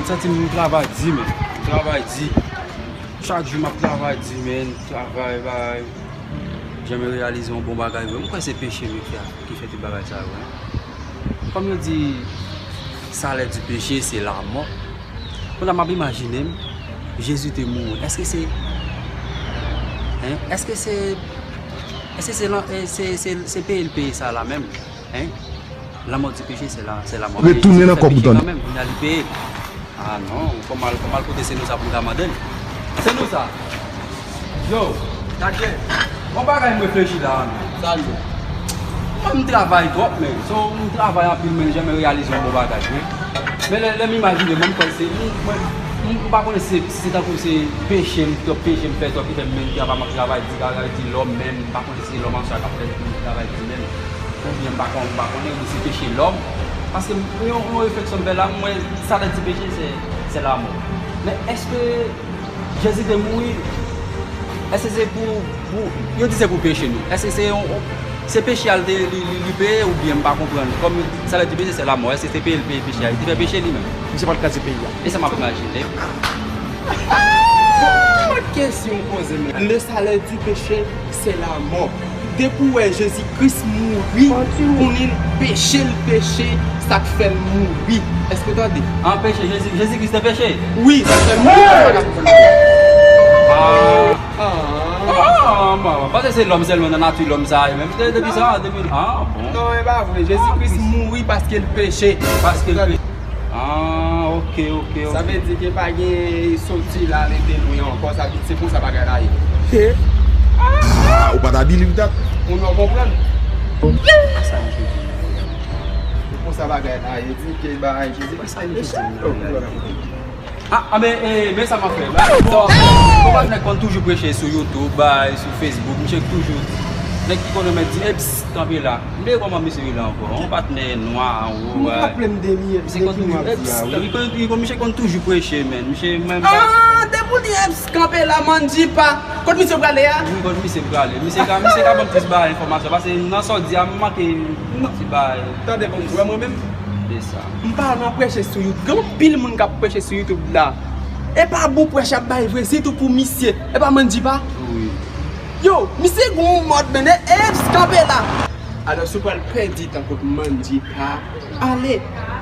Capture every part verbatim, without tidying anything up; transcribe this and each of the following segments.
Santi m travay di, men. M travay di. Chak jou m ap travay di, men. Travay, bay. Janm reyalize yon bon bagay vre. M kwè se peche m ki fè, ki fè tout bagay sa yo, hein. Kòm yo di, salè di peche, se lamò. Kounye a m ap imajine m, Jezi te mouri. Èske se, hein? Èske se, èske se, lan- eh, se, se, se peye l peye sa la menm? Hein? Lanmò di peche, se la, se lamò. Retounen nan kòb ou tande. Kanmenm, kounye a li peye. Ah non, fò m al, fò m al kote se nou sa pou m ta mande l. Se nou sa. Yo, Dadye, yon bagay m reflechi la, men. Sa l ye? Mwen, m travay twòp, men. So, m travay anpil, men m janm reyalize yon bon bagay, men. Men lè, lè m imajine, mwen, m kwè se, m, mwen, m, m pa konnen se, se tankou se peche m, twòp peche m fè twòp ki fè m menm travay, m ap travay di bagay, di lòm, men m pa konnen se lòm an swa k ap fè m travay di menm. Oubyen m pa konnen, m pa konnen, oubyen se peche lòm. Paske m, yon, yon refleksyon m fè la, m wè salè di peche, se, se lamò. Men èske Jezi te mouri, èske se pou, pou, yo di se pou peche nou. Èske se yon, se peche a l te, li, li, li peye oubyen m pa konprann? Kòm salè di peche, se lamò. Èske se peye l peye peche a? Li te fè peche li menm. Misye pa t kraze peyi a. E sa m ap imajine. Bon, kesyon w poze m la. Le salaire du péché, c'est la mort. Depi w wè Jezi Kris mouri pou nou, peche l peche, sa k fè l mouri. Èske w tande? An peche, Jezi, Jezi Kris te peche? Wi, sa k fè l mouri. Ah. Ah. Ah, bon, bon. Paske se lòm sèlman nan nati lòm sa, e menm de- depi sa, depi, ah, bon. Non, e pa vre. Jezi Kris mouri paske l peche. Paske l peche. Ah, ok, ok, ok. Sa vle di ke pa gen soti la rete lwen ankò, sa vle di se konsa bagay la ye. He? Ah, ou pa ta believe that? Ou nou konprann? Se konsa bagay la ye, di ke bagay Jezi Kris te peche. Ah, ah, men, eh, men sa m ap fè. Bon, bon, nèg konn toujou preche sou YouTube, bay, sou Facebook, misye toujou, nèg ki konnen mèt di, eps, kanpe la. M te kòman misye rele ankò? Yon patnè nwa, anwo, bay. Misye konn toujou, eps, li konn, li konn, misye konn toujou preche, men. Misye menm pa. Ah, depi w di eps, kanpe la, Mandjipa. Kot misye prale a? Wi, kot misye prale. Misye ka, misye ka ban m plis bay enfòmasyon, paske nan sa w di a, m manke ti bay. Tande bon, ou wè mwen menm? Se sa. M pa nan preche sou YouTube. Gen anpil moun k ap preche sou YouTube la. E pa bon prèch y ap bay vre, sitou pou misye. E pa Mandjipa? Wi. Yo, misye gen yon mòd, men, e, eps, kanpe la. Alò, si w pral pèdi tan kot Mandjipa, ale.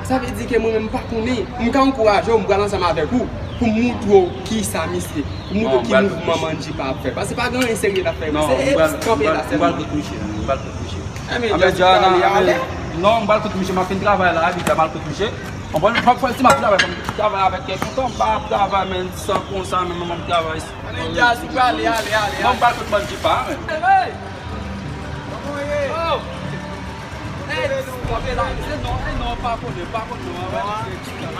Sa vle di ke mwen menm m pa konnen. M ka ankouraje w, m pral ansanm avèk ou pou m moutre w kisa misye, pou m moutre w ki mouvman Mandjipa ap fè. Paske pa gen anyen serye l ap fè. Se eps kanpe la sèlman. M pral kout misye, m pral kout misye. Enben, Jazz, ale, ale. Non, m pral kout misye, m ap fin travay la, epi m al kout misye. Konprann? M ap fè, si m ap travay, fò m travay avèk kè kontan, m pa ap travay, men, san konsa, men, mwen, m ap travay. Ann, Jazz, ou prale, ale, ale, ale. Non, m pral kout Mandjipa, men. Hey! Kòman w ye? Oh! Hey, kanpe la. Se non, se non, pa konnen, pa konnen non, wè.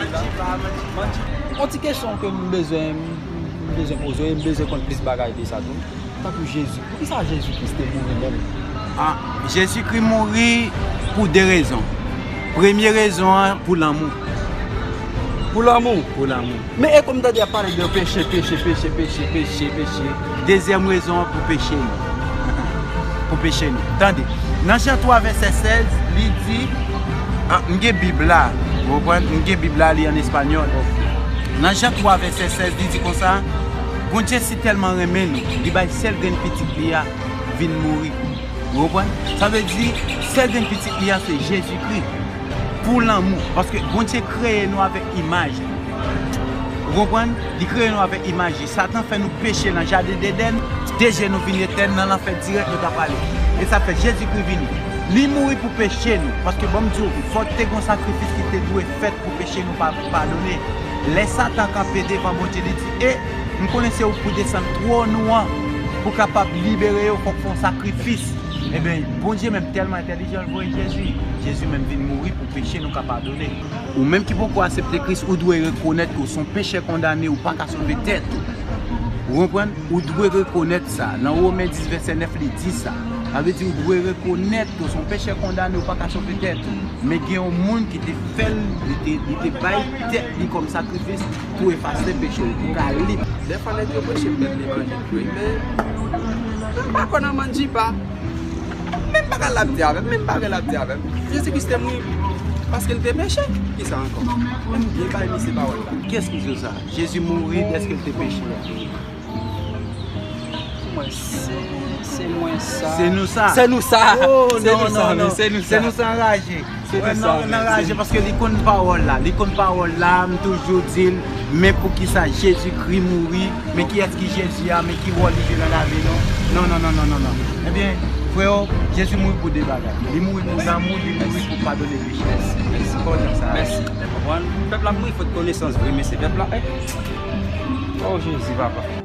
Mandjipa, Mandjipa. Yon ti kesyon ke m bezwen, m bezwen poze w, e m bezwen konn plis bagay de sa tou. Tankou Jezi. Poukisa Jezi Kris te mouri menm? Ah, Jezikri mouri pou de rezon. Premye rezon an, pou lanmou. Pou lanmou? Pou lanmou. Men e kòm tande y ap pale de peche, peche, peche, peche, peche, peche. Dezyèm rezon an, pou peche nou. Pou peche nou. Tande, nan Jan twa vèsè sèz, li di, ah, m gen Bib la, ou konprann? M gen Bib la, li an espanyòl. Nan Jan twa vèsè sèz, li di konsa, Bondye si tèlman renmen nou, li bay sèl grenn pitit li a vin mouri. Ou konprann? Sa vle di, sèl grenn pitit li a se Jezikri. Pou lanmou. Paske Bondye kreye nou avèk imaj li. Ou konprann? Li kreye nou avèk imaj li. Satan fè nou peche nan jaden Edenn. De je nou vin etèn, nan lanfè dirèk nou ta prale. E sa fè Jezikri vini. Li mouri pou peche nou. Paske ban m di w, fòk te gen yon sakrifis ki te dwe fèt pou peche nou pa padone. Lè Satan kanpe devan Bondye, li di, e, m konnen se ou k pou desann twòn ou an, pou kapab libere yo, fòk fè yon sakrifis. Ebyen, Bondye menm tèlman entèlijan, l voye Jezi. Jezi menm vin mouri pou peche nou ka padone. Ou menm ki poko aksepte Kris, ou dwe rekonèt ke w se yon pechè kondane, ou pa ka sove tèt ou. Ou konprann? Ou dwe rekonèt sa. Nan Women dis vèsè nèf, li di sa. Sa vle di ou dwe rekonèt ke w se yon pechè kondane, ou pa ka sove tèt ou. Men gen yon moun ki te fè l, li te, li te bay tèt li kòm sakrifis pou efase peche w, pou w ka lib. Dèfwa nèg yo preche bèl levanjil vre, men m pa kwè nan Mandjipa. Menm bagay l ap di avè m, menm bagay l ap di avè m. Jezi Kris te mouri Paske l te peche. Kisa ankò? Menm byen bay misye pawòl la. Kiyès ki di w sa? Jezi mouri dèske l te peche a. Mwen, se, se mwen sa. Se nou sa. Se nou sa. Oh, se non, nou sa, non, men non. Se nou sa. Se nou sa anraje. Se nou sa, men se nou sa. Anraje paske li konn pawòl la. Li konn pawòl la, m toujou di l, men poukisa Jezikri mouri, men kiyès ki Jezi a, men ki wòl li jwe nan lavi nou. Non, non, non, non, non, non. Ebyen, freo, Jezi mouri pou de bagay. Li mouri pou lanmou, li mouri pou padone peche. Mèsi, mèsi. Konn sa. Mèsi. Konprann? Pèp la mouri fòt konesans vre, men se pèp la. Eh. Oh, Jezi, papa.